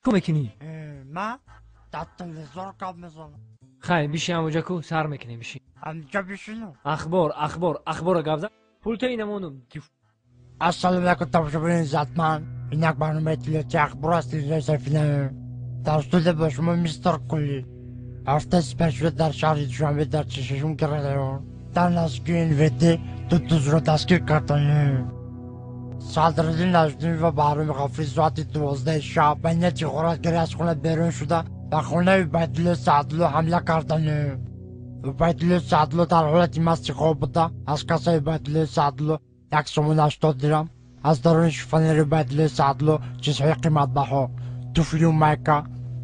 Ку мекунӣ? Ма дар телевизор гап мезанам. Хай, биши ҳамоҷа, ку сар мекунем, биши. Ҳамҷа бишинам? Ахбор, ахбор, ахбора гап зан, пулта инамонум. Ассалому алайкум, тамошобинони иззатманд. Ин як барномаи иттилоотии ахбор аст телевизиони Сафина. Дар студия бо шумо мистер Кулли. Ҳафтаи сипаришуда дар шаҳри Душанбе дар 46-ум район дар наздикии НВД ду дузро дастгир карданд. Садриддин Наҷмиддин ва Баҳроми Ғафурӣ соати 12-и шаб ба нияти ғоратгарӣ аз хона берун шуда, ба хонаи Убайдулло Саъдулло ҳамла карданд. Убайдулло Саъдулло дар ҳолати масти хоб буда, аз кассаи Убайдуллои Саъдулло 1 сомон 80 дирам, аз даруни шифонери Убайдуллои Саъдулло чизҳои қиматбаҳо: туфлию майка,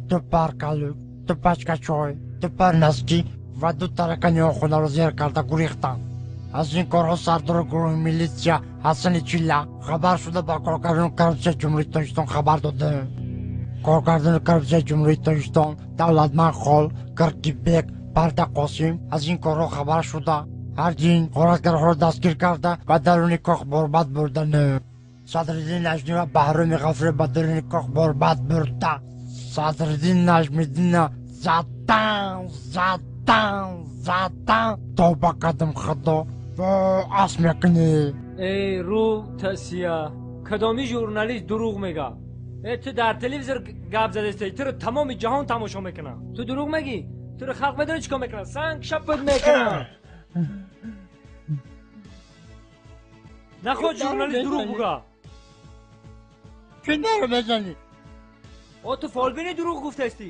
ду пар калӯк, ду пачка чой, ду пар носки ва ду таракани он хонаро зер карда гурехтанд. Аз ин корҳо сардори гурӯҳи милитсия Ҳасани Чилла хабар шуда, ба коргардони коррупсияи Ҷумҳурии Тоҷикистон хабар доданд. Коргардони коррупсияи Ҷумҳурии Тоҷикистон Давлатманд Хол, Гиргибек, Парда Қосим аз ин корҳо хабар шуда, ҳарди ин ғоратгарҳоро дастгир карда, ба даруни кох борбад бурданд. Садриддин Наҷмӣ ва Баҳроми Ғафурӣ ба даруни кох борбад бурда, Садриддин Наҷмиддинна задан, задан, задан. Тавба кардам, Худо, ас мекунӣ. Эй, рӯ тасия, кадоми журналист дурӯғ мега? Э, ту дар телевизор гап задастӣ, туро тамоми ҷаҳон тамошо мекунад, ту дурӯғ мегӣ? Туро халқ медонӣ чӣ кор мекунад? Санг шапат мекунад. Наход журналист дурӯғ буга. Чӣ наро мезанӣ? О, ту фолбини, дурӯғ гуфтастӣ.